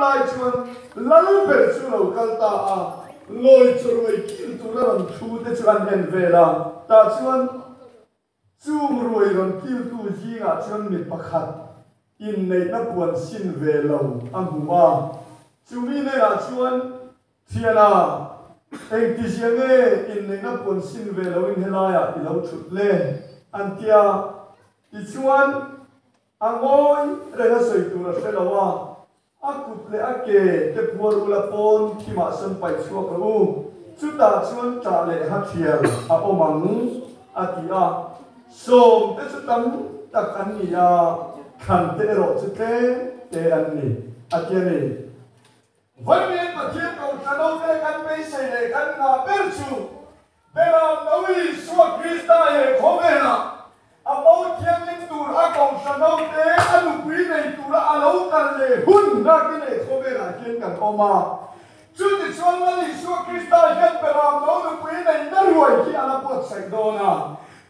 lai chuan lal ber chu lo kal ta a, lawi chawrui kil tura rawn thu te chu an en vel a, tah chuan chung ruai rawn kiltu zingah chuan mi pakhat inneihna puan sin ve lo a hmu a, chumi hnenah chuan, Thiana, engtizia nge inneihna puan sin ve loin helaiah i lo thut le? an ti a, tichuan, A ngawi reng a sawi tur a hre lo a, a kut leh a ke te phuar ula pawn thimah sawn paih chhuak rawh u, chutah chuan ṭah leh hathial a awm ang, a ti a. Sawm te chu tam tak an ni a, thlan te erawh chu tlem te an ni, a ti a ni. Vawiin Pathian Kohhran te kan beisei leh kan ngah ber chu Beram no Isua Krista he khawvelah a bo thianghlim tur a Kohhran te a nupui nei tura a lo kal leh hun nghakin he khawvelah hian kan awm a. Chutichuan Lal Isua Krista hian Beram no nupui neihna ruai hi a la buatsaih dawn a.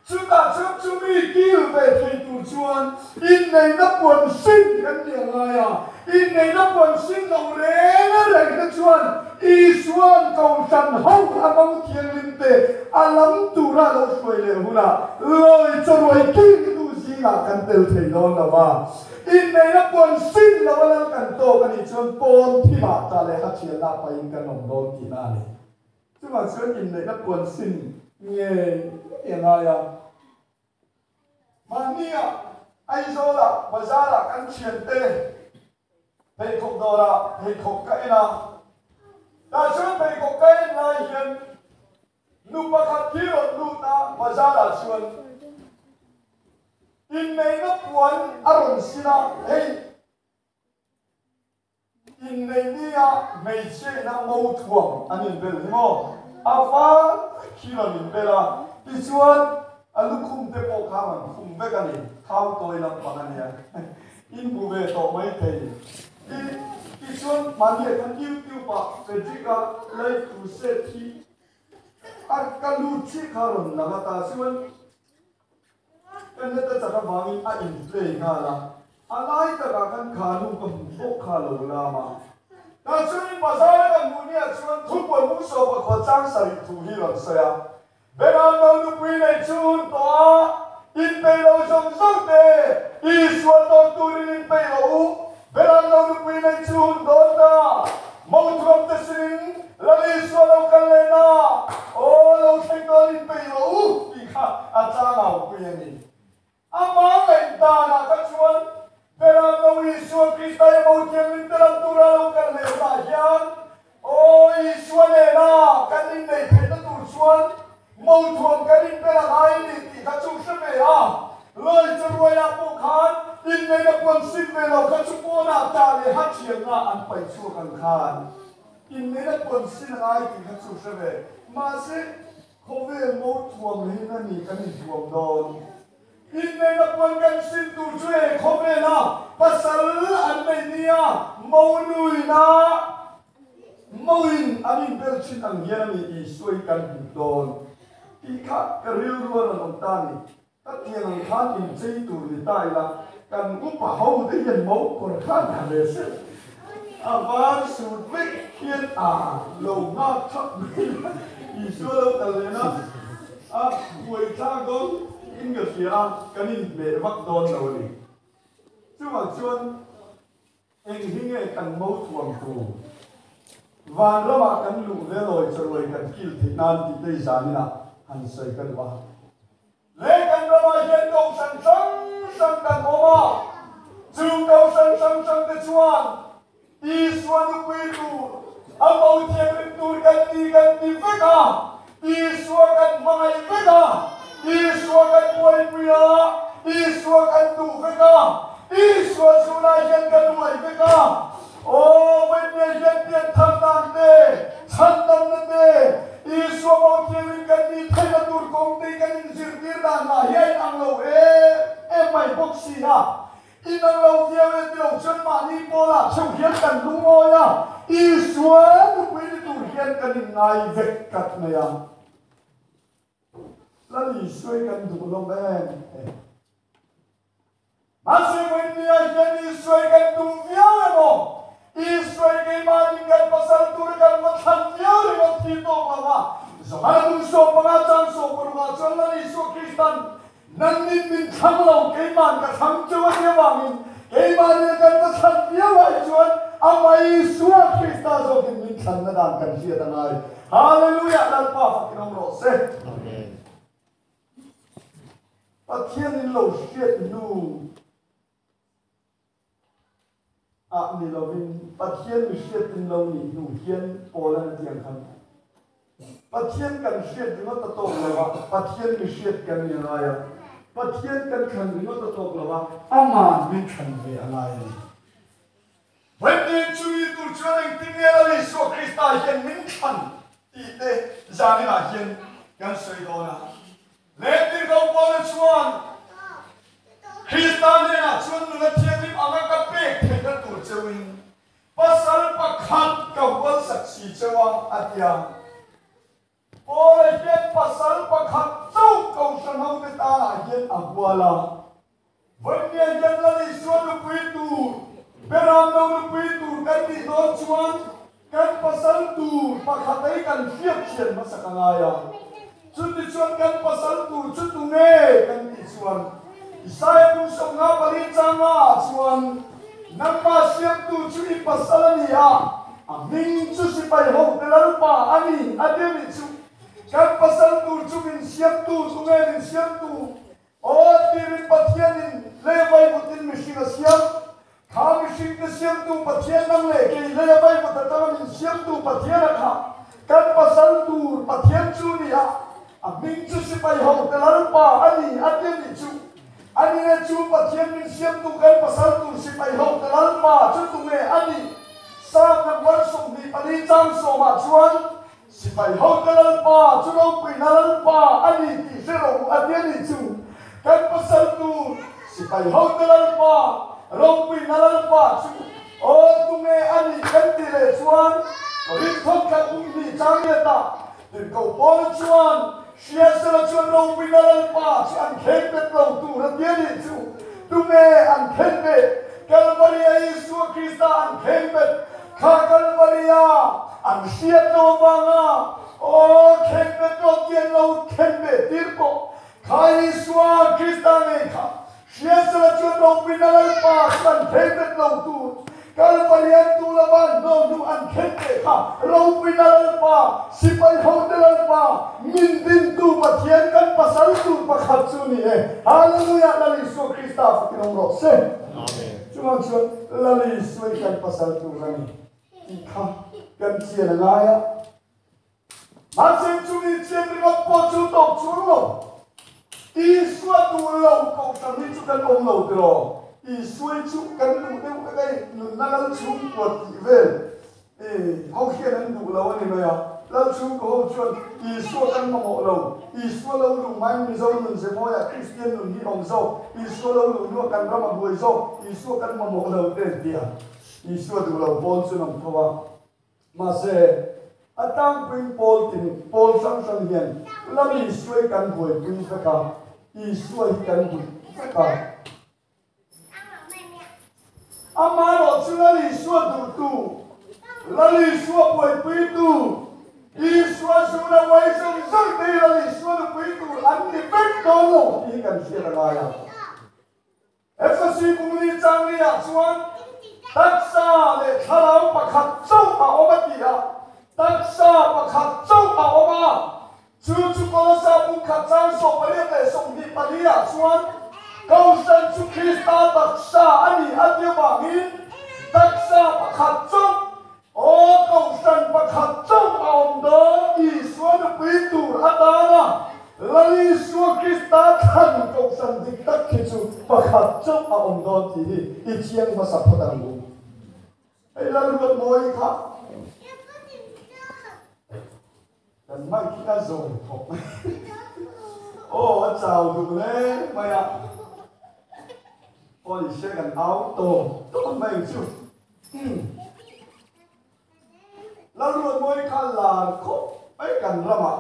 Chutah chuan chumi kil ve thei tur chuan inneihna puan sin kan ni a ngai a, inneihna puan sin lo reng reng te chuan Isua'n Kohhran ho a mo thianghlim te a lam tura a lo hruai leh hunah lawi chawruai kiltu zingah kan tel thei dawn lo va. Inneihna puan sin lo a lal kan tawk a nih chuan pawn thimah ta leh hathialna pahin kan awm dawn tihna a ni. Chuvang chuan inneihna puan sin ngei ngei a ngai a. Mahnia Aizawlah bazarah kan thiante pheikhawk dawrah pheikhawk ka en a. Tah chuan pheikhawk ka en lai hian nu pakhat hi rawn lut a bazarah chuan inneihna puan a rawn sin a, hei Inneihnia hmeichhiaina mo thuam an inbel hi maw? A var khi rawn inbel a, tichuan a lukhum te pawh kha rawn khum vek a ni, khau tawi lampang a nia, in hmu ve tawh mai thei. Ti tichuan mahni ah khan YouTube ah Frederick-a live crusade hi a ka lut chiah kha rawn lang a, tah chuan Ka net a chak avangin a in play nghal a, a lai takah khan kha nu ka hmu bawk kha lo lam a. Tah chuanin bazar a kan hmuh niah chuan thupuan mung sawp a khaw chang sarih thu hi rawn sawi a, Benan no nupui nei chu hun tawh a, inpeih lo zawng zawng te Isua tawk turin inpeih rawh u, Benan no nupui nei chu hun dawn ta, Mothuam te sinin Lal Isua lo kal leh na, aw lo thleng dawn inpeih rawh u tih kha a chang au pui a ni. Amah ngaihdanah kha chuan Beram no Isua Krista i Mothianghlim te lam tura lo kal leh hunah hian aw Isua nena kan inneih theihna tur chuan Mothuam kan inbel a ngai a ni tih kha chu hre ve a, Lawi Charuaia pawh khan inneihna puan sin ve lo kha chu pawnah tah leh ha thianna an paih chhuak ang khan inneihna puan sin a ngai tih kha chu hre ve. Mahse, khawvel mothuam hin a ni kan inthuam dawn. Inneihna puan kan sin tur chu he khawvela pasal an neih nia monuina Moin an inbel thin ang hian a ni Isua hi kan hmuh dawn tih kha ka rilru a rawn awm ta a ni. Ka tiang ang khan inchei tur ni ta ila kan upa ho te hian mo kawr khan ha ve se a var sut vek hian a lo nghak thap mai a, Isua lo kal leh na a buai thlak dawn in ka hria a, kan inhmeh vak dawn lo a ni. Chuvang chuan. Eng hi nge kan mo thuam tur? Vanramah kan luh ve lawi charuai kan kil theih nan tih te i zaninah han sawi ka duh a. Le kan ramah hian kohhran hrang hrang kan awm a, chung kohhran hrang hrang te chuan Isua nupui tur, a mo thianghlim tur kan ti kan ti vek a, Isua kan hmangaih vek a, Isua kan buaipui a, Isua kan duh vek a, Isua zunah hian kan uai vek a. Aw, Vaimia hian pian thar dan te, chhan damna te, Isua mo thiangin kan nih theihna tur kawng te kan inzirtir dan lah hi a inang lo em em mai bawk si a. Inang lo viau e tilo chuan mahni pawlah cheu hian kan lungawi a, Isua nupui ni tur hian kan inngai vek tlat mai a. Lal Isua hi kan duh hlawm em em. Mahse Vawinia hian Isua hi kan duh viau emaw? Isua Johana bung 15 chang 16 ah chuan Lal Isua Kristan, Nangnin min thlang lo, keima'n ka thlang cheu a nia vangin keimahni kan va thlan viau ai chuan amah Isua Krista zawkin min thlanna dan kan hriat a ngai. Hallelujah! Lalpa fakin awm rawh se. Amen. Pathian in lo hriat hnu ah ni lovin Pathian mi hriatin lo nih hnu hian Paul-an a ti ang khan, Pathian kan hriat ringawt a tawk lo a, Pathian mi hriat kan ni a ngai a, Pathian kan thlan ringawt a tawk lo a, Aman min thlan ve a ngai a ni. Vawiin chumi tur chuan engtin nge Lal Isua Krista hian min thlan tih te zaninah hian kan sawi dawn a. Lehtirhko Paula chuan Krista hnenah chuan nula thianghlim anga ka pek theihna tur cheuhin pasal pakhat ka hualsak si cheu a, a ti a. Paula hian pasal pakhat chauh kohhran hote tanah hian a hual a. Vawinia hian Lal Isua nupui tur, Beram lo nupui tur kan nih dawn chuan kan pasal tur pakhat ei kan hriat thian hmasa ka ngai a. Chuti chuan kan pasal tur chu tunge kan tih chuan Isaia kum 54 changa ah chuan Nangmah siamtu chu i pasal a ni a, a hming chu sipai hote Lalpa a ni a ti a nih chu. Kan pasal tur chu min siamtu tunge min siamtu? Aw tirin Pathianin lei vaivut-in mihring a siam. Kha mihringte siamtu Pathian nang leh kei lei a vaivut atanga min siamtu Pathian a kha kan pasal tur Pathian chu ni a, a hming chu sipai hote Lalpa a ni a ti a nih chu. A ni le chu Pathian min siamtu kan pasal tur sipai hote Lalpa chu tunge a nih? Psalm number 24 chang sawmah chuan Sipai ho ka Lalpa chu ropuina Lalpa a ni tih hre rawh u a ti a nih chu. Kan pasal tur sipai ho ka Lalpa, ropuina Lalpa chu aw tunge a nih kan ti leh chuan Korinthon thla kum hnih chang letah Tirhkoh Paul chuan Hriasela chuan ropuina Lalpa chu an khen bet lo tur a ti a nih chu. Tunge an khen bet? Kalvaria Isua Krista an khen bet. Kha Kalvaria an hriat lo avanga aw khen bet rawh tih an lo khen ve tir pawh kha Isua Krista ngei kha Hriasela chuan ropuina Lalpa chu an khen bet lo tur Kalvarian tu lova hnawh hnu an khen ve kha ropuina Lalpa sipai hote Lalpa min dintu Pathian kan pasal tur pakhat chu ni e. Hallelujah Lal Isua Krista fakin awm rawh se. Amen. Chuvang chuan Lal Isua i kan pasal tur a ni tih kha kan chian a ngai a. Mahse chumi chian ringawt pawh chu tawp chuang lo. Isua duh lo kohhran hi chu kan awm lo tiraw? Isua hi chu kan duh deuh vek a ni, nunna lal chhungkua tih vel ho hian an duh lo a ni mai a. Lal chhungkua ho chuan Isua kan mamawh lo, Isua lo luh hmain Mizo nun ze mawiah Kristian nun hi awm zawk, Isua lo luh hnuah kan ram a buai zawk, Isua kan mamawh lo te an ti a. Isua duh lo pawl chu an awm tho a. Mahse, a tlangpuiin Paul tin Paul hrang hrang hian Lal Isua hi kan buaipui vek a, Isua hi kan duh vek a. Amaherawh chu Lal Isua duhtu, Lal Isua buaipuitu, Isua zuna uai zawng zawng te hi Lal Isua nupui tur an ni vek dawn lo tih hi kan hriat a ngai a. Efesi bungli changli-ah chuan taksa leh thlarau pakhat chauh a awm a ti a, taksa pakhat chauh a awm a, chu chu Kolosa bungkhat chang 8 leh 24-ah chuan Kohhran chu Krista taksa a ni a ti avangin taksa pakhat chauh Aw Kohhran pakhat chauh a awm dawn, Isua nupui tur atana Lal Isua Krista thlan Kohhran dik tak khi chu pakhat chauh a awm dawn tih hi i chiang hmasa phawt ang u. Hei Lalruatmawi kha kan mic hi a zawi khawp mai. Aw a chau duh hle mai a. Aw ni se kan au tawm tawm mai ang chu. Lalruatmawi kha lar khawp mai kan ramah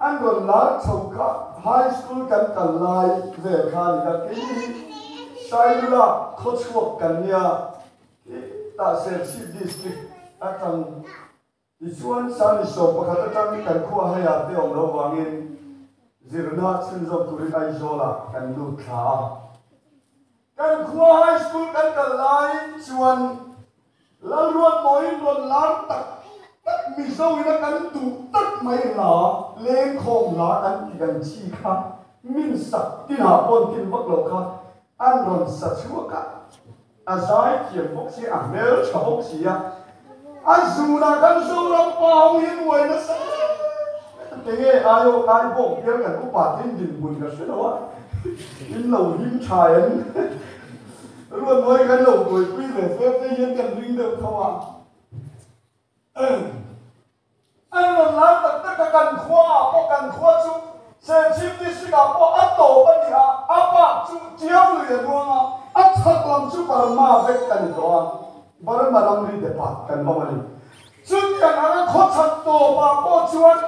an rawn lar chho kha high school kan kal lai vel kha a ni ka keini hi Sailula khawchhuak kan nia i tah Serchhip district atang. Tichuan, Sani 11 atang kan khua hei-ah te awm loh vangin zirna chhunzawm turin Aizawl-ah kan lut thla a. Kan khua High School kan kal laiin chuan Lalruatmawiin rawn lar tak tak Mizo ina kan duh tak mai hla, lengkhawm hla kan tih ang chi kha min sak tinah pawn tin vak loh kha an rawn sa chhuak a. A zai thiam bawk si, a hmel tha bawk si a, a zunah kan Zoram pa ho hi nuai nasa em em enge aiawh kai bawk bial kan upa tin dinhmun ka hre lo a, in lo hlim tha em Ruatmawi kan lo buaipui ve fep te hian kan ring deuh tho a. An rawn lar tak tak a, kan khua ah pawh kan khua chu Serchhip District ah pawh a tawp a ni a, a bak chu Tiau lui a luang a, a chhak lam chu Burma vek a ni tawh a, Burma ramri depah kan awm a ni. Chutiang anga khaw chhak tawp ah pawh chuan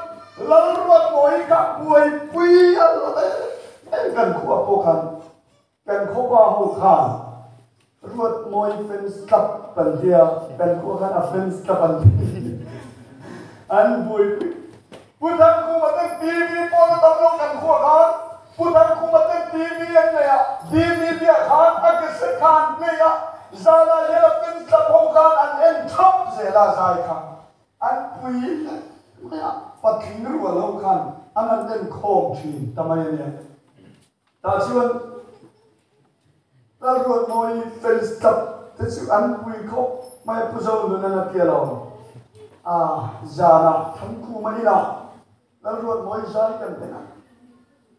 Lalruatmawi kha buaipui a la em em kan khua pawh khan. Kan khawpa ho khan Ruatmawi fans club kan tia, kan khua khan a fans club an ti. An buaipui. Pu Thangkhuma ten TV pawh na tam lo kan khua khan Pu Thangkhuma ten TV an nei a, DVD ah khan a cassette kha an play a, zanah hian a fans club ho khan an en thap zel a zai kha. An pui hle mai a, patling rual ho khan an han en khawm thin ta mai a nia. Tah chuan Lalruatmawi fans club te chu an pui khawp mai a, Pu Zonun a ti alawm. A zanah Thangkhuma inah Lalruatmawi zai kan en a,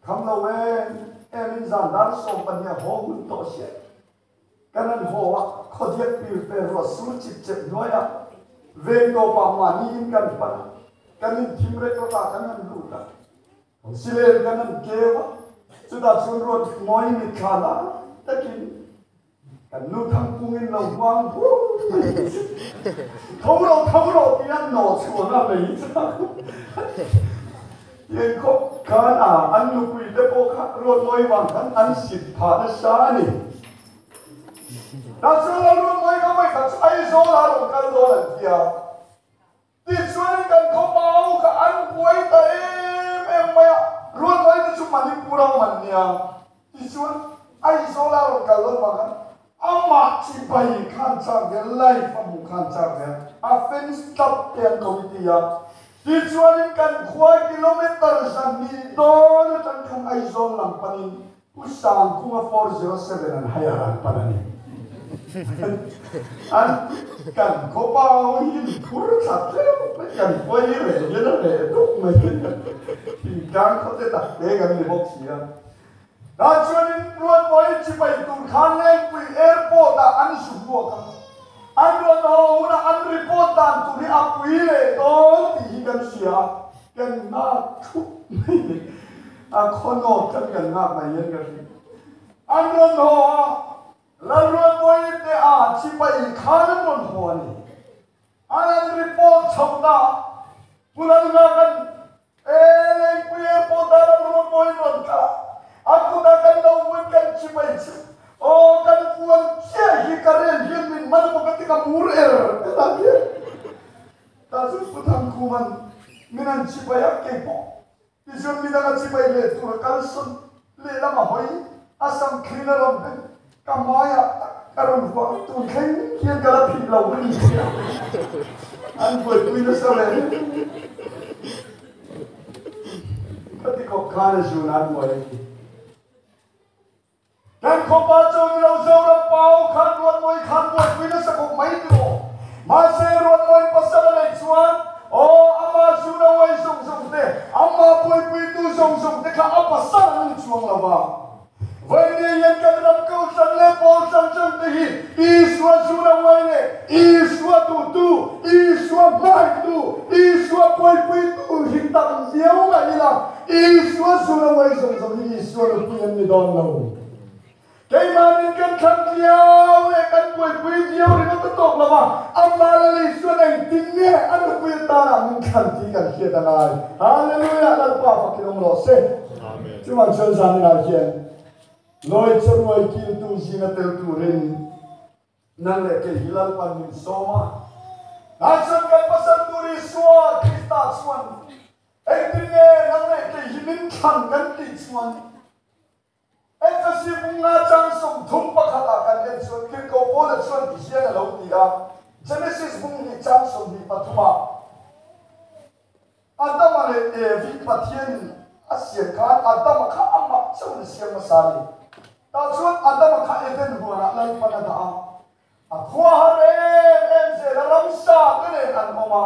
kham lo em em in zan dar 12 haw hun tawh sia kan han haw a, khawdiak pir pe ruah sur chip chep hnuaiah veng tawpah mahni in kan pan a, kan inthim rek rawkah kan han lut a. Silen kan an keu a, chutah chuan Ruatmawi mitthla lai takin kan nu Thangpungin lo hmang bur mai chu tho rawh tho rawh tih an nawh chhuan a mei chak tiang khawp khan a an nupui te pawh kha Ruatmawi vang khan an sit phah nasa a ni. Tah chuan Lalruatmawi kha vawikhat chu Aizawl ah rawn kal dawn an ti a. Tichuan kan khawpau kha an buai ta em em mai a, Ruatmawi te chu Manipur a awm an nia. Tichuan Aizawl a rawn kal lo vang a, amah chibai khan chak ve a, live a hmuh khan chak ve a, a fans club te an committee a. Tichuanin kan khua kilometer 200 atang khan Aizawl lam panin Pu Sangkunga 407 an hai a ran pan a ni. An kan khawpa ho hi in phur thla tlem mai, kan khua hi reh hian a reh deuh mai. Thingtlang khaw te tak te kan ni bawk si a. Tah chuanin Ruatmawi chibai tur khan Lengpui Airport ah an zu hmuak a. An rawn haw hunah an report dan tur hi a pui leh dawn tih hi kan hria a, kan nghak thup mai ni. A khaw nawt khan kan nghak mai hian ka hria. An rawn haw a, Lalruatmawi te a chipai khan an rawn haw a ni. An an report chho ta, Pu Lalngakan e Lengpui Airport ah Lalruatmawi an rawn kal a, a kutah kan lo vuan kan chipai chu aw kan vuan chiah hi ka rel hian min man emaw ka ti ka mur er er a tia. Tah chuan Pu Thangkhuman min an chipai a keipawh Tichuan midang a chibai leh tur a kalsawn lehlam a hawi a sam thlin a rawn beng ka hmaiah tak a rawn vuah tun thleng hian ka la phih lo a ni tia an buaipui nasa reng ka ti khawp khan a zun an buai a ni. Kan khawpa chu ni lo Zoram pau khan Ruatmawi khan buaipui nasa khawp mai ti aw. Mahse Ruatmawi pasal a neih chuan aw ama zuna uai zawng zawng te, ama buaipuitu zawng zawng te kha a pasal an ni chuang lo va. Vawiin hian kan ram kohhran leh pawl hrang hrang te hi Isua zuna uai leh Isua duhtu, Isua hmaitu, Isua buaipuitu hi tam viau mai ila, Isua zun a uai zawng zawng hi Isua nupui an ni dawn lo. Keimahnin kan thlang viau leh kan buaipui viau ringawt a tawk lo va, amah Lal Isuan engtin nge a nupui atanah min thlan tih kan hriat a ngai. Hallelujah! Lalpa fakin awm rawh se. Chuvang chuan zaninah hian Lawi charuai kiltu zinga tel turin Nang leh kei hi Lalpan min sawm a. Tah chuan kan pasal tur Isua Krista chuan engtin nge nang leh kei hi min thlan kan tih chuan Efesi bunga chang 31 ah kan en chuan Tirhkoh Paula chuan ti hian a lo ti a, Genesis bung hnih chang 23 ah, Adama leh Evi Pathianin a siam khan Adama kha amah chauhin a siam hmasa a ni. Tah chuan Adama kha Eden huanah Lalpan a dah a, A khua har em em zel a, ramsa te nen an awm a.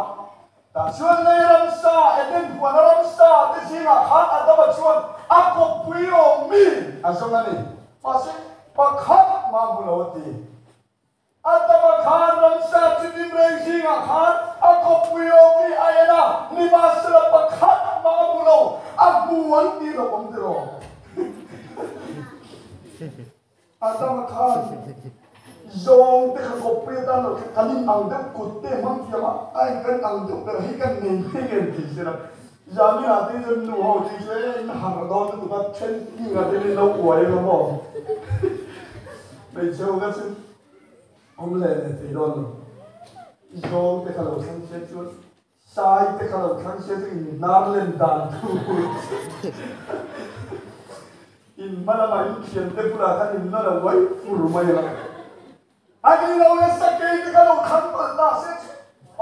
Tah chuan lei ramsa, Eden huana ramsa te zingah khan Adama chuan a kawppui awm mi a zawng a ni. Mahse, pakhat mah hmu lo a ti. Adama khan ramsa chitin reng zingah khan a kawppui awm mi a en a, nimahsela pakhat mah a hmu lo, a hmu an tih loh awm tiraw? Adama khan zawng te kha kawppui atan lo kha kan in ang deuh kut te hmang thiam a, a in kan ang deuh ber hi kan nei mai nge ti se la, Zani ah te chuan nu ho ti chu e in har dawn lutuk a, then king ah te in lo uai emaw maw hmeichhe ho kha chu awm leh leh thei dawn lo, zawng te kha lo thlang se chuan Sai te kha lo thlang se chu in hnar len dan tur in hma lamah in thian te bulah khan in nawr a uai fur mai ang a. A ni lo le sakei te kha lo thlang palh ta se chu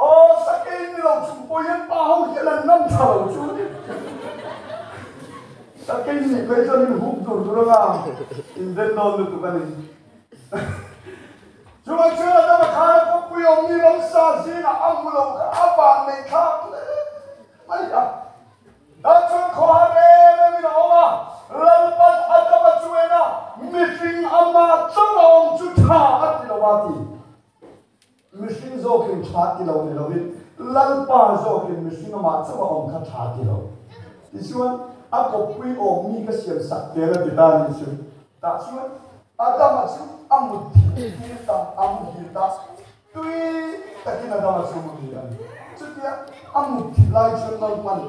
aw sakei ni lo chung pawh hian pa ho hian an ngam tha lo chu a ni. Sakei nih phei chuan in hup dur dur anga in den dawn lutuk a ni. Chuvang chuan Adama khan a kawppui awmmi ramsa zingah a hmu lo kha a van nei thlak hle mai a. Tah chuan khawhar em emin a awm a, Lalpan Adama chu en a, mihring ama chauh a awm chu tha a ti lo a ti. Mihring zawkin tha ti lo ni lovin Lalpa zawkin mihring amah chauh a awm kha tha ti lo. Tichuan, a kawppui awmmi ka siam sak tel a ti ta a nih chu. Tah chuan Adama chu a mut thil tir ta, a muhil ta. Tui takin Adama chu a muhil a ni. Chutia a mut thil lai chuan Lalpan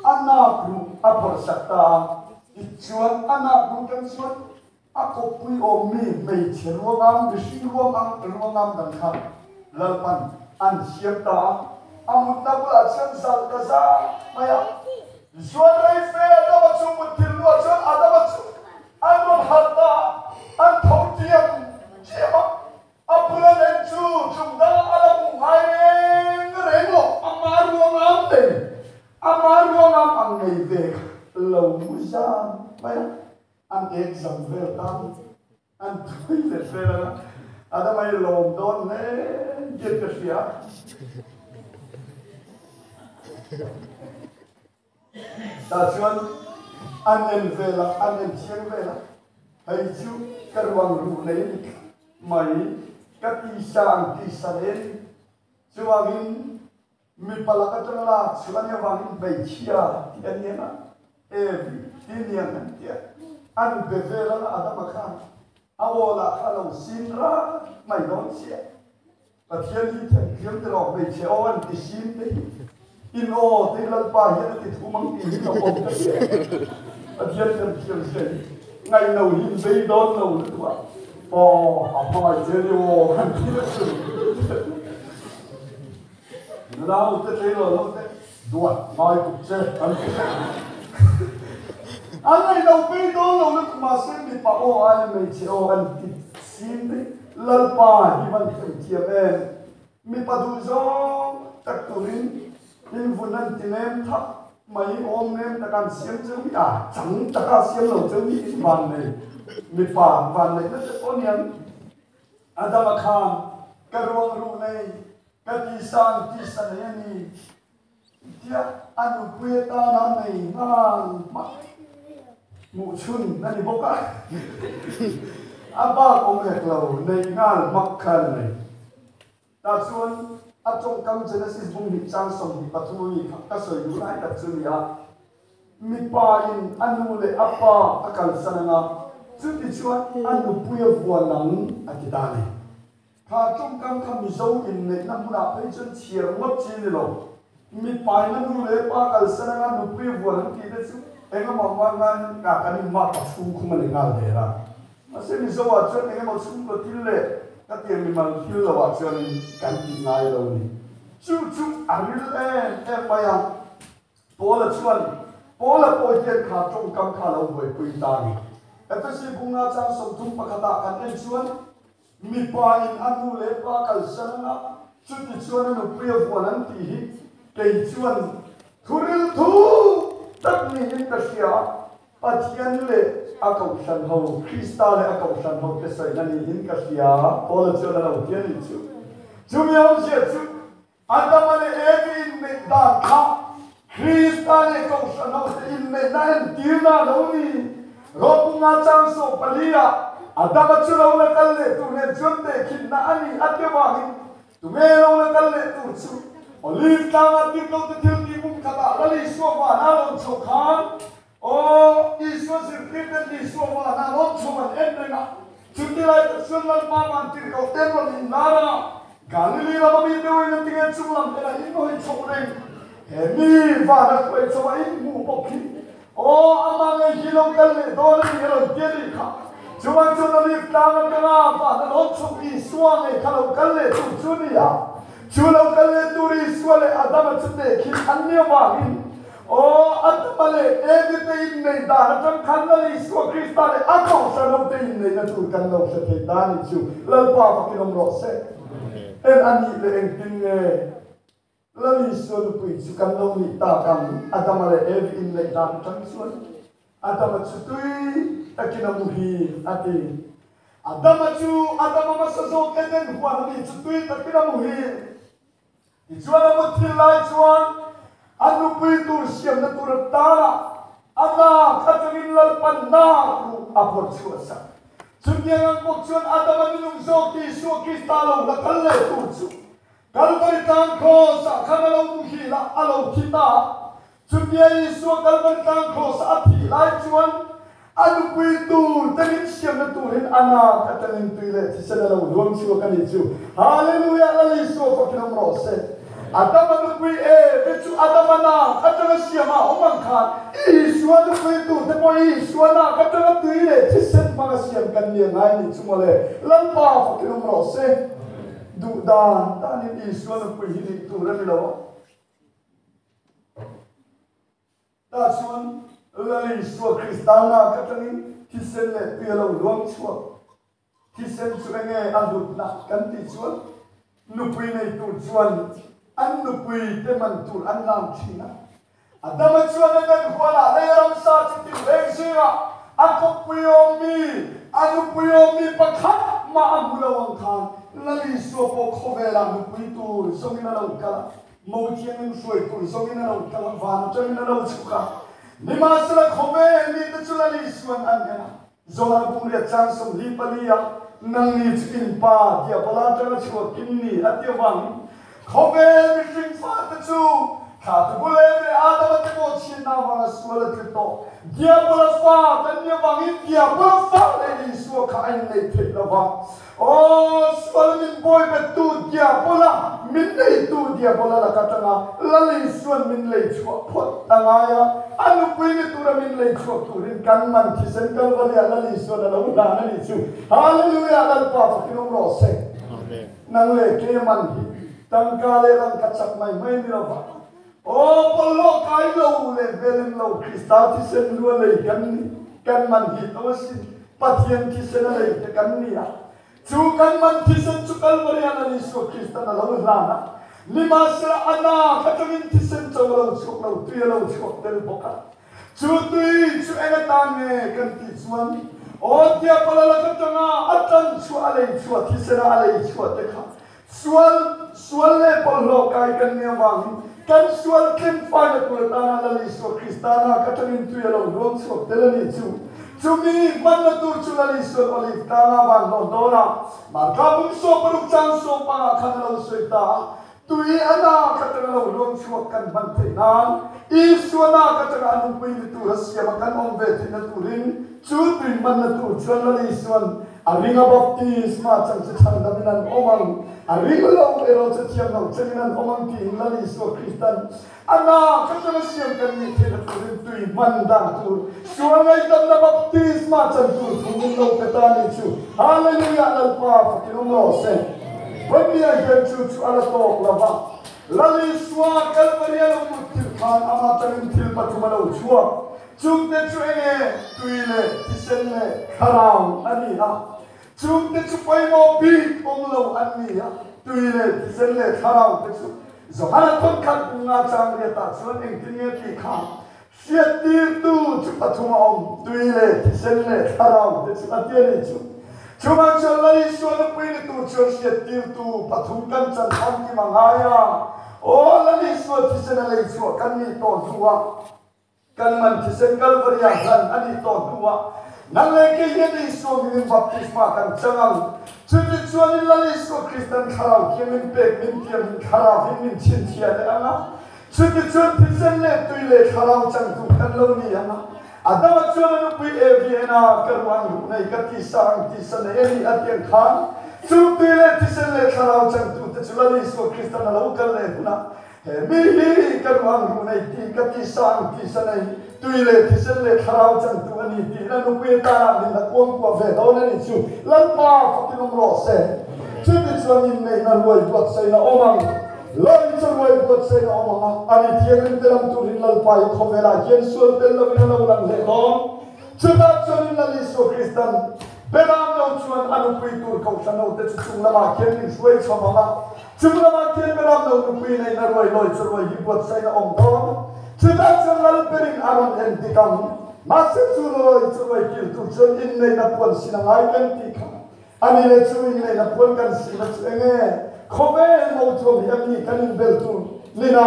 a nak ruh a phawrh sak ta a. Tichuan a nak ruh tang chuan a kawppui awmmi hmeichhe ruangam, mihring ruangam, ruangam dang kha Lalpan an siam ta a. A mutna bulah chuan zalh ta zang mai a. Tichuan rei fe Adama chu mut thil luah chuan Adama chu An rawn harh ta a, an tho chiam chiam a, a bul an en chu tum dangah a la hmuh ngai reng reng lo, ama ruangam nei, ama ruangam ang nei ve kha lo mu zan mai a, an ek zam vel ta ni, an thui let vel ang a, Adama i lawm dawn hle hian ka hria. Tah chuan an en vel a, an en chiang vel a, hei chu ka ruang ruh nei a ni tlat mai, ka tisa ang tisa nei a ni. Chuvangin mipa lak atanga lak chhuah a nih avangin hmeichhia tih a ni ang a, Evi ti a ni ang an ti a, an be vel ang a, Adama khan a aw lah kha a lo sin rat mai dawn chiah. Pathian hi themthiam te lo hmeichhe aw an ti sim te hi in aw te Lalpa hian a ti thum ang tih hi lo awm ka ti e. Pathian themthiam zia hi ngaihno hi in bei dawn lo lutuk a, aw a hmangaih che ni aw han ti na chu. Nula ho te tleirawl ho te duat ngai tuk che an ti hrep. An ngaihno bei dawn lo lutuk mahse mipa aw aia hmeichhe aw an ti sim te hi Lalpa hi van thlen thiam em? Mipa duh zawng tak turin in vun an ti nem thak mai, awm nem taka an siam cheu hi a, chang taka siam lo cheu hi in van nei, mipa van neihna te pawh aniang. Adama khan ka ruang ruh nei, ka tisa ang tisa nei a ni. Tia a nupui atana nei nghal hmak hmuh chhun a ni bawk a, a bak awm hek lo nei nghal hmak kha a ni mai. Tah chuan a tawngkam Genesis bung hnih chang 23 a mi kha ka sawi duh lai tak chu a ni a, mipa in a nu leh a pa a kalsan ang a, chuti chuan a nupui a vuan ang a ti ta a ni. Kha tawngkam kha Mizo inneihna hmunah phei chuan chhiar ngawt chi ni lo. Mipaina nu leh pa kalsan anga nupui vuan an tih te chu engemaw hmangain ka kan inmak a chhung khum a ni nghal der a. Mahse Mizo ah chuan engemaw chhungkaw thil leh ka tiang mimal thil lo ah chuanin kan tih ngai lo ni. Chu chu a ril em em mai a. Paula chuan, Paula pawh hian kha tawngkam kha a lo buaipui ta a ni. Efesi bunga chang 30 pakhatah kan en chuan, Mipa in a nu leh pa kalsan anga, chuti chuan a nupui a vuan an tih hi kei chuan thuril thu tak niin ka hria a, Pathian leh a kohhran ho, Krista leh a kohhran ho te sawina niin ka hria, Paula chuan a lo ti a nih chu. Chumi awmzia chu Adama leh Evi inneih dan kha Krista leh kohhran ho te inneihna entirna a lo ni. Rawpunga chang 14 ah Adama chu lo la kal leh tur nen chuan tehkhinna a ni a ti avangin Tunge lo la kal leh tur chu Olive tlanga tirhkote thil tih bum khatah Lal Isua vana rawn chhoh khan Aw, Isua zirtirten Isua vana rawn chhoh an en reng a. Chuti lai tak chuan Lalpa van tirhkohten rawn inlar a, Galili rama mi deuhin a tinge chung lam ena in hawi chhoh reng. He mi vana hruai chhoh a inhmuh bawk hi Aw, amah ngei hi lo kal leh dawn a ni a rawn ti a nih kha. Chuvang chuan Olive tlang atanga vana rawn chhuk Isua ngei kha lo kal leh tur chu a ni a. Chu lo kal leh tur Isua leh Adama chu tehkhin an ni avangin, aw, Adama leh Evi te inneih dan atang khan Lal Isua Krista leh a kohhran ho te inneihna tur kan lo hre thei ta a nih chu. Lalpa fakin awm rawh se. En a nih leh engtin nge? Lal Isua nupui chu kan lo nih tak ang, Adama leh Evi inneih dan atang chuan Adama chu tui takin a muhi a ti. Adama chu Adama hmasa zawk Eden huan a nih chu tui takin a muhi. Tichuan a mutthil lai chuan a nupui tur siamna tur atana a nak atangin Lalpan nak ruh a phawrh chhuah sak. Chutiang ang bawk chuan Adama nunung zawk Isua Krista lo la kal leh tur chu Kalvari tlang kraws ah khan a lo muhil a, a lo thi ta a. Chutia Isua Kalvari tlang kraws a thih lai chuan a nupui tur te min siamna turin a nak atangin tui leh thisen a lo luang chhuak a nih chu. Hallelujah! Lal Isua fakin awm rawh se. Adama nupui Eve chu Adama nak atanga siam a awm ang khan Isua nupui tur te pawh Isua nak atanga tui leh thisen hmanga siam kan ni a ngai a nih chu mawle. Lalpa fakin awm rawh se. Duh dan danin Isua nupui hi nih tur a ni lo a. Tah chuan Lal Isua Krista lak atangin thisen leh tui a lo luang chhuak. Thisen chu enge a hlutna kan tih chuan nupui nei tur chuan an nupui te man tur an lam thin a. Adama chuan Eden huanah lei ramsa chi tin reng zingah a kawppui awmmi, a nupui awmmi pakhat mah a hmu lo ang khan Lal Isua pawh khawvelah nupui tur zawngin a lo kal a, mo thiangin hruai tur zawngin a lo kal a, van atangin a lo chhuk a. Nimahsela khawvel mite chu Lal Isuan an en a, Johana bungriat chang 24 ah, Nangni chu in pa Diabola atanga chhuakin ni a ti avangin khawvel mihring fate chu thla te bul em leh Adama te pawh chhiatna avanga sual a tlu tawh. Diabola fa kan ni avangin Diabola fa leh Isua kha a inneih theih lo va. Aw, sual min bawi bettu Diabola, min neitu Diabola laka tanga Lal Isuan min lei chhuah phawt a ngai a, a nupui ni tura min lei chhuak turin kan man thisen Kalvariah Lal Isuan a lo hlan a nih chu. Hallelujah! Lalpa fakin awm rawh se. Nang leh ke man hi tangka leh rangka chak mai mai ni lo va. Aw, pawlhlawh kai lo leh velem lo Krista thisen lu a lei kan ni, kan man hi to asin. Pathian thisen a lei te kan ni a, chu kan man thisen chu Kalvari ah Lal Isua Kristan a lo hlan a, nimahsela a nak atangin thisen cho a lo chhuak lo, tui a lo chhuak tel bawk a. Chu tui chu eng atan nge kan tih chuan, aw Diabola lak atanga a tan chhuah a lei chhuah thisena a lei chhuah te kha Sual, sual leh bawlhhlawh kai kan nih avangin kan sual tling faina tur atana Lal Isua Krista nak atangin tui a lo luang chhuak tel a nih chu. Chumi hmanna tur chu Lal Isuan Olive tlanga van hlawh dawn a, Marka bung 60 chang sawmpangah khan a lo sawi ta a, tui a nak atanga lo luang chhuak kan hman theih nan Isua nak atanga a nupui ni tura siama kan awm ve theihna turin chu tui hmanna tur chuan Lal Isuan A ring a baptisma chang chu chhandam in an awm ang, a ring lo erawh chu thiam lo chang in an awm ang tiin Lal Isua Kristan a na kha chuan a siam kan nih theihna turin tui hman dan tur sual ngaihdamna baptisma chan tur thu min lo pe ta nih chu. Hallelujah Lalpa fakin awm rawh se. Vawimia hian chu chu a la tawk lo va. Lal Isua Kalvaria lo lut thil khan ama tangin thil pathum a lo chhuak. Chungte chu enge tui leh thisen leh thlarau a ni a. Chungte chu pawimawh bik awm lo an ni a. Tui leh thisen leh thlarau te chu Johana thawnkhat bunga chang riatah chuan engtin nge tih kha Hriattirtu chu pathum a awm, tui leh thisen leh thlarau te chu a ti a ni chu. Chuvang chuan Lal Isua nupui ni tur chuan hriattirtu pathum kan chan famkim a ngai a. Aw, Lal Isua thisen a lei chhuah kan nih tawh hnuah, kan man thisen Kalvaria hlan a nih tawh hnuah, nang leh kei hian Isua mingin baptisma kan chang ang. Chutichuanin Lal Isua Kristan thlarau thiangin pek min tiamin thlarauvin min chhinchhiah leh ang a. Chutichuan thisen leh tui leh thlarau changtu kan lo ni ang a, Adama chuan a nupui Evi ena ka ruah ang ruh nei ka tisa ang tisa nei a ni a ti ang khan, chung tui leh thisen leh thlarau changtute chu Lal Isua Kristan a lo kal leh hunah he mi hi ka ruah ang ruh nei ti ka tisa ang tisa nei tui leh thisen leh thlarau changtu a ni tiin a nupui atana min la kuangkuah ve dawn a ni chu Lalpa fakin awm rawh se. Chutichuan inneihna ruai buatsaihna awm ang. Lawin chu ruai buatsaih a awm ang a, ani thianghlim te lam turin Lalpa i khawvelah hian sual tel loin a lo lang leh dawn. Chutah chuanin Lal Isua Kristan Beram lo chuan a nupui tur kohhran hote chu chung lamah khian min hruai chhawm ang a, chung lamah khian Beram lo nupui neihna ruai lawi chu ruai hi buatsaih a awm dawn. Chutah chuan Lal berin a rawn en dik ang. Mahse chu lawi chu ruai kil tur chuan inneihna puan sin a ngai kan tih kha Ani leh chu inneihna puan kan sihna chu eng nge? Khawvel mo thuam hi a mi kan inbel tur nina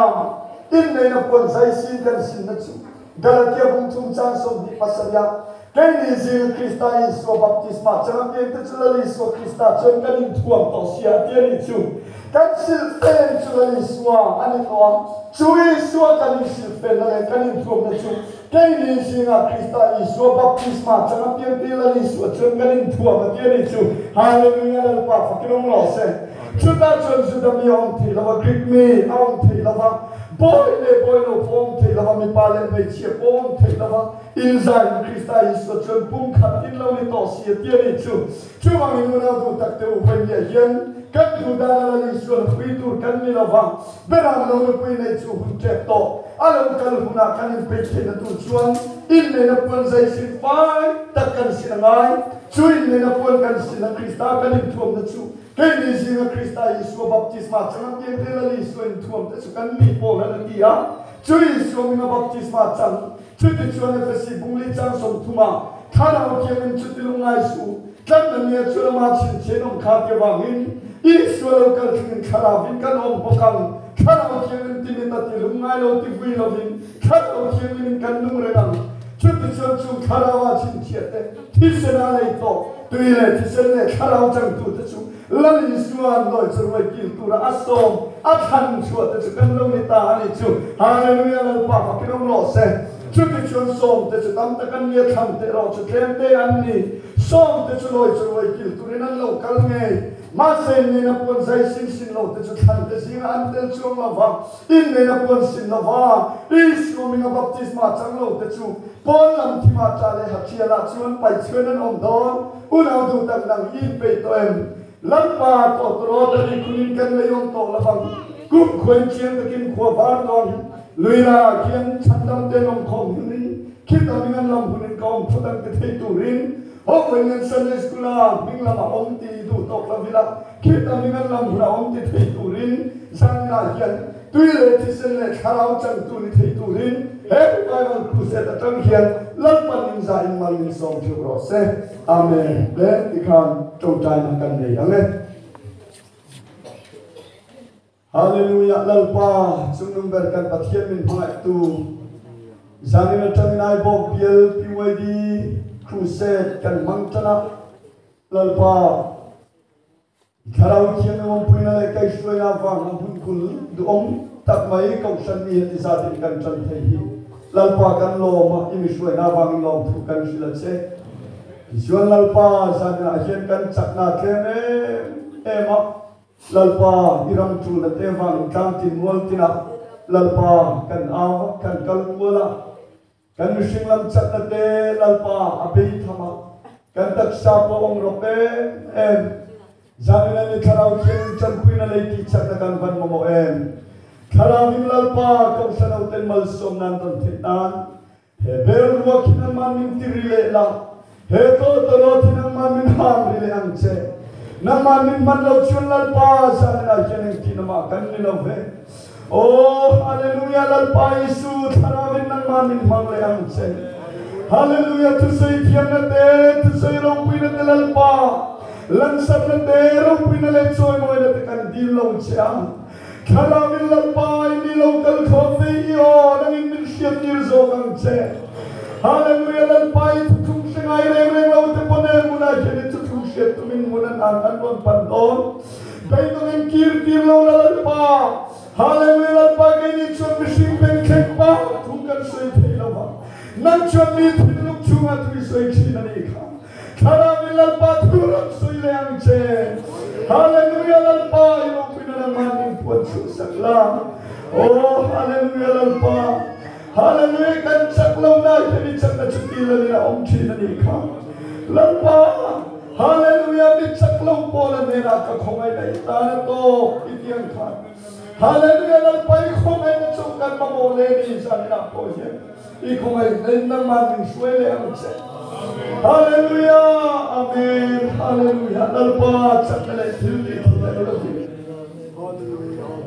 inneihna puan zai sin kan sinna chu Galatia bung chung chang 27ah Keini zinga Krista Isua baptisma chang apiangte chu Lal Isua Krista chuan kan inthuam tawh sia a ti a nih chu. Kan silhfen chu Lal Isua a ni tawh a, chu Isua kan insilhfenna leh kan inthuamna chu Keini zingah Krista Isua baptisma chang apiang te Lal Isua chuan kan inthuam a ti a nih chu. Hallelujah Lalpa fakin awm rawh se. Chutah chuan Juda mi a awm theih lova, Greek mi a awm theih lova, bawi leh bawi lo pawh a awm theih lova, mipa leh hmeichhia pawh a awm theih lova, inzaiin Krista Isua chuan pumkhat in lo ni tawh si a ti a nih chu. Chuvangin unau duh tak te u vawiah hian kan duh dana Lal Isua nupui tur kan ni lova, Beram lo nupui nei chu hun tep tawh. A lo kal hunah kan inpeih theihna tur chuan inneihna puan zai sin fai tak kan sin a ngai. Chu inneihna puan kan sina Krista kan inthuamna chu keini zinga Krista Isua baptisma changa piangte Lal Isua inthuamte chu kan nih pawhlan a ti a. Chu Isua minga baptisma chang Chutichuan Efesi bungli chang 30ah Thlarau Thiangin chu ti lungngai suh u, tlanna nia chu lama chhinchhian awm kha ti avangin Isua lo kal thlengin Thlarauvin kan awm bawk ang. Thlarau Thiangin ti mit a ti lungngai lo ti vui lovin Thlarau Thianghlimin kan nung reng ang. Chutichuan chung Thlaraua chhinchhiah te, thisena lei tawh, tui leh thisen leh Thlarau changtute chu Lal Isua'n lawi chu ruai kil tura a sawm a thlan chhuah te chu kan lo ni ta a ni chu. Hallelujah Lalpa fakin awm rawh se. Chuti chuan sawm te chu tam tak an ni a, thlan te erawh chu tlem te an ni. Sawm te chu lawi chu ruai kil turin an lo kal ngei. Mahse inneihna puan zai sin sin lo te chu thlan te zingah an tel chuang lo va, inneihna puan sin lo va, Isua minga baptisma chang lo te chu pawn lam thimah tah leh hathialah chuan paihchhuan an awm dawn. Unau duh tak nang i inpeih tawh em? Lalpa tawh tawrawt a ri khunin kan lei awm tawh lovang. Kum khuain chiang takin khua var dawn hi lui rah khian chhandam te an awm khawm hunin khita hming an lam hunin ka awm phawt ang ti thei turin Hawkawin an Sunday School a hming lamah awm ti duh tawk lo ila khita hming an lam hunah awm ti thei turin zanah hian tui leh thisen leh thlarau changtu ni thei turin he Revival Crusade atang hian Lalpan inzah in mal min sawm theuh rawh se. Amen. Le tikhan tawngtaina kan nei ang e. Hallelujah Lalpa chungnung ber kan Pathian min hmangaihtu zanin atangin Aibawk bial PYD Crusade kan hmang tan a Lalpa Thlarau Thianghlim awmpuina leh kaihhruaina avanga hun kul duhawm tak mai Kohhran mi heti zatin kan tan thei hi Lalpa kan lawm a, i mihruaina avangin lawmthu kan hrilh a che. Tichuan Lalpa zaninah hian kan chakna a tlem em em a, Lalpa i ram tulna te avangin tlangtin mual tinah Lalpa kan au a, kan kal kual a, Kan mihring lam chakna te Lalpa a bei tham a, kan taksa pawh awng rawk em em. Zanin a ni Thlarau Thianghlim tanpuina lei tih chakna kan van mamawh em? Thlarauin Lalpa Kohhran hoten malsawmna an dawn theih nan he bel ruak hi nangman min ti ri leh la, he tawtawrawt hi nangman min hang ri leh ang che. Nangman min hman lo chuan Lalpa zaninah hian engtin amah kan ni lo ve. Aw Hallelujah Lalpa Isu Thlarauin nangman min hmang leh ang che. Hallelujah thusawi thiamna te, thusawi ropuina te Lalpa lansarna te, ropuina leh chawimawina te kan dil lo che a. Thlarauin Lalpa i mi lo kal thlawm ve i aw nangin min hriat tir zawk ang che. Hallelujah Lalpa i thuthlung hre ngai reng reng lo te pawn e hmunah hian i thuthlung hriat tumin hmun an ang an rawn pan dawn. Beidawngin kir tir lo la Lalpa. Hallelujah Lalpa keini chuan mihring bengthleng pa thu kan sawi thei lo va, nang chuan mi thinlung chungah thu i sawi thin a nih kha. Thlarauin Lalpa thu rawn sawi leh ang che. Hallelujah Lalpa i ropuina nangmah min puan chhuah sak la. Aw Hallelujah Lalpa. Hallelujah kan chak lo na hian i chakna chu ti lalin a awm thin a nih kha. Lalpa Hallelujah mi chak lo pawl a hnenah ka khawngaihna i tan a tawk i ti ang khan. Hallelujah Lalpa i khawngaihna chu kan mamawh leh ni zaninah pawh hian. I khawngaih in nangmah min hruai leh ang che. Hallelujah Amen Hallelujah Lalpa chakna leh thil tih theih a ni lovin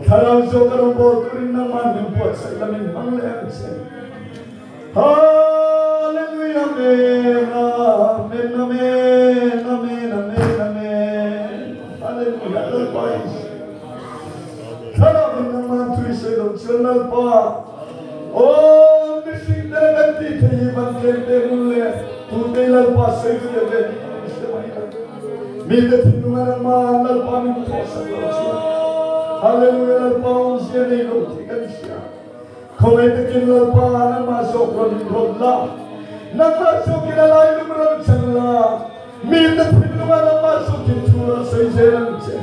Thlarau zawk a rawnbawl turin nangmah min buatsaih la min hmang leh ang che. Hallelujah Amen Amen Amen Amen Amen Amen Hallelujah Lalpa Isu Thlarau in nangmah thu i sawi lo chuan Lalpa Aw mihring te kan tih thei hi van tlem te rul le tute Lalpa sawi fiah ve ni in hre mai lo. Mite thinlung a nangmah Lalpa min thawhsak lo chuan Hallelujah Lalpa awmzia nei lo tih kan hria. Khawngaih takin Lalpa nangmah zawk rawn in rawn la, nangmah zawkin a lai lung rawn chang la, mite thinlung a nangmah zawkin thu rawn sawi zel ang che.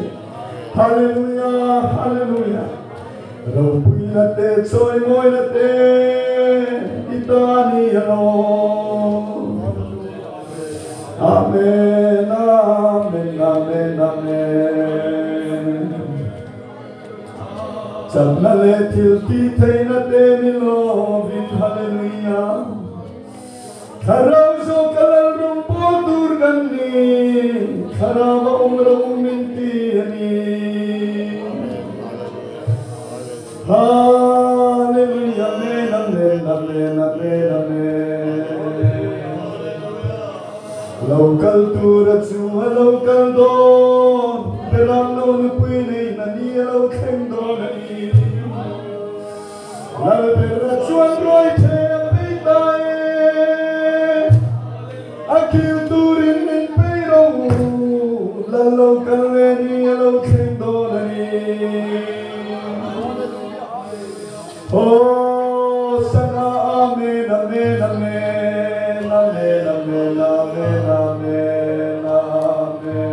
Hallelujah Hallelujah. Ropuina te chawimawina te i ta ni alawm. Amen, Amen, Amen, Amen. Chakna leh thil tih theihna te ni lovin Hallelujah. Thlarau zawk a lal rawng pawl tur kan ni, Thlarau a awm ro min ti a ni. Hallelujah, Amen, Amen, Amen, Amen, Amen. Lo kal tura chu a lo kal dawn, Beram lo nupui nei na ni a lo thleng dawn a ni. Lalberna chuan ruai the a pei ta e, a kil turin min pei ro, Lal lo kal le ni a lo thleng dawn a ni. Aw sana Amen Amen Amen Amen Amen Amen Amen Amen.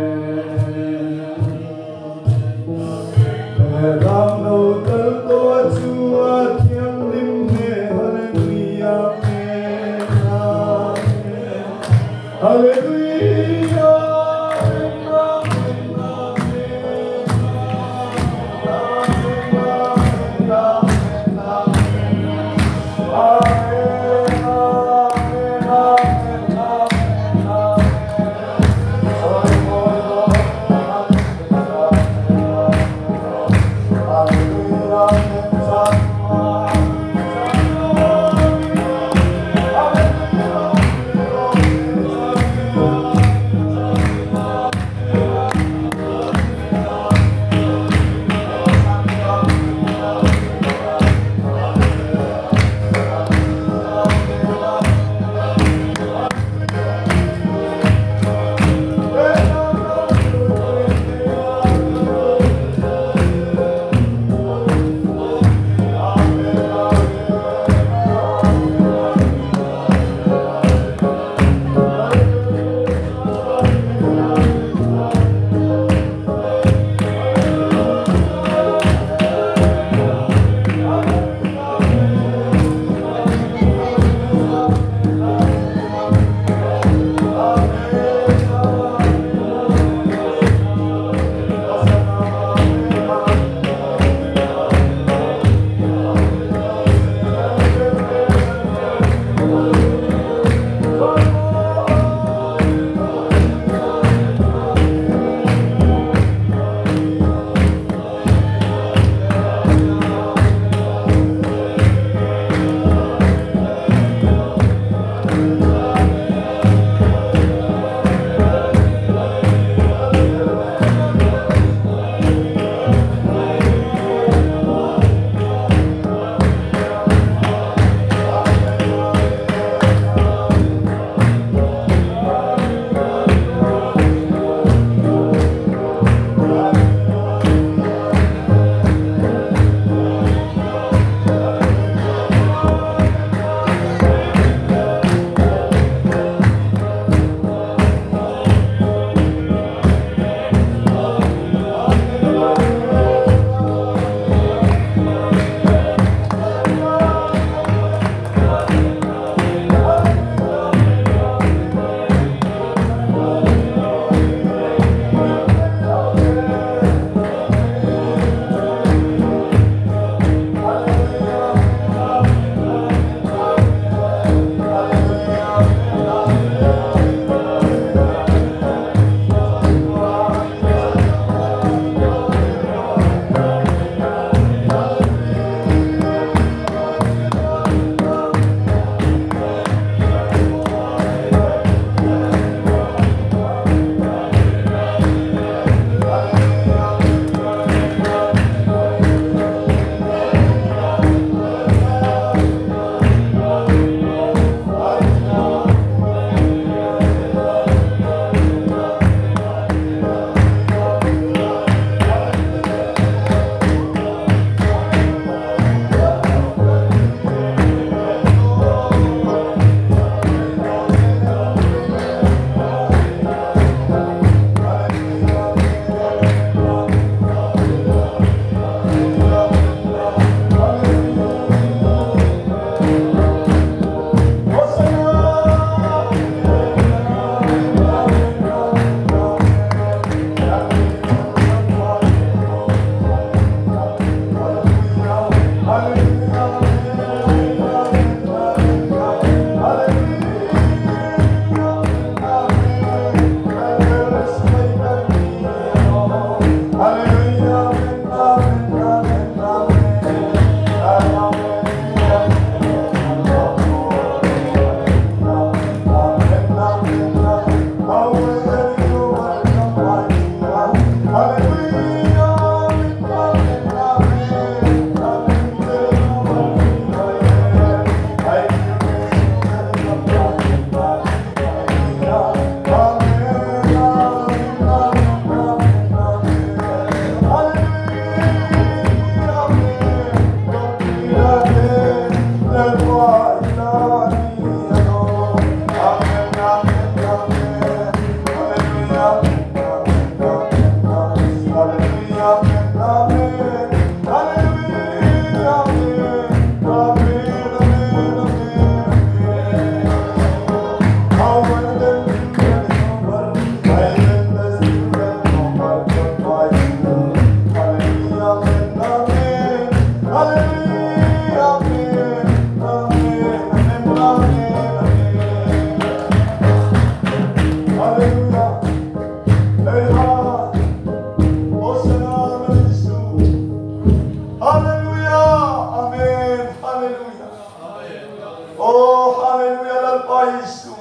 Lalpa Isu,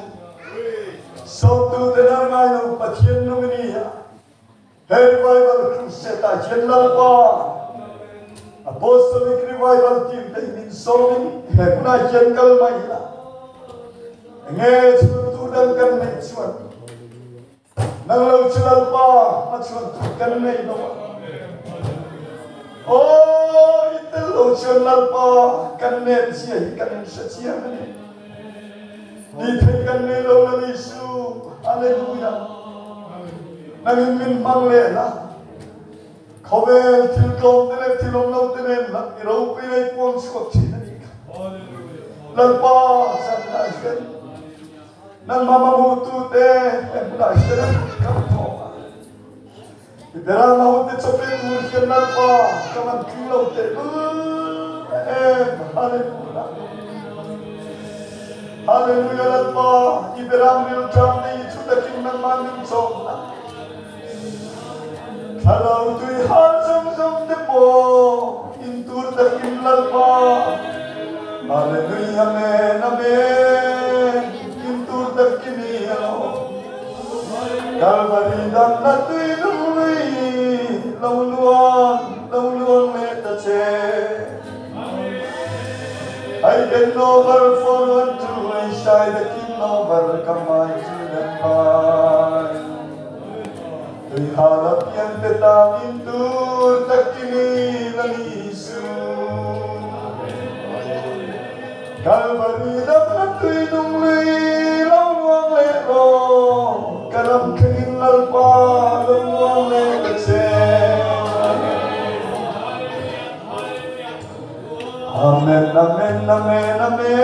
Sawmtute nar ngai lo Pathian nung i ni a, he revival crusade ah hian Lalpa Apostolic Revival team te hi min sawm in he hmunah hian kal mai ila, enge chhun tur dang kan neih chuan Nang lo chu Lalpa hmachhuan tur kan nei lo a. Aw, i tel lo chuan Lalpa kan nen zia hi kan inhre chiang a ni. Ti thei kan nei lo Lal Isu, Hallelujah. Nangin min hmang leh la. Khawvel thil tlawm te leh thil awm lo te nen lam i ropui lei puang chhuak thin a nih kha. Lalpa zanah hian Nangmah mamawhtute he hmunah hian an rawn kal thawk a. I berang ahote chawpe tur hian Lalpa ka van tling lo tehlul em. Hallelujah. Hallelujah Lalpa, i berang rilṭam te i thu takin nangmah min chawm a. Thlarau tui hal zawng zawng te pawh in tur takin Lalpa Hallelujah Amen Amen in tur takin i alo Kalvari damna tui lung lui lo luang lo luang leh ta che I can over for one two I shai the king over ka mai chu nan mai Tui hal a pian te tan in tur takin i la ni su. Kalvari damna tui nung lui lo luang leh rawh, ka ram thlengin Lalpa lo luang leh ka che. Amen, amen, amen, amen,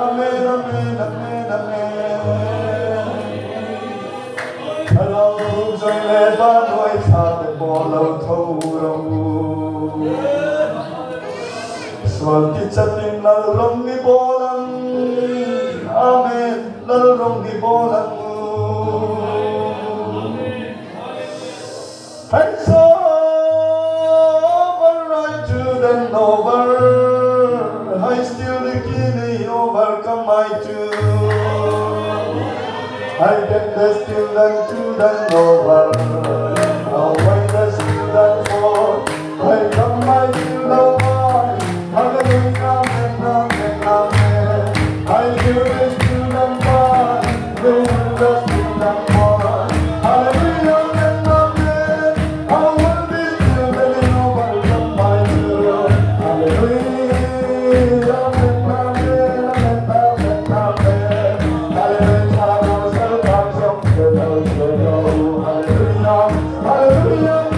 amen, amen, amen, amen. Thlarau zawi leh van uai thla te pawh lo tho ro u. Sual ti chatin lal rawng ni bawl ang, Amen, lal rawng ni bawl ang u. It's over right to then over I still the kidney overcome my two I get the still then to then over Away the still then for I come my still over Hallelujah amen amen amen I feel the still then for The still then for Hallelujah amen amen I will be still then overcome my two Hallelujah amen amen amen amen amen Hallelujah Hallelujah Hallelujah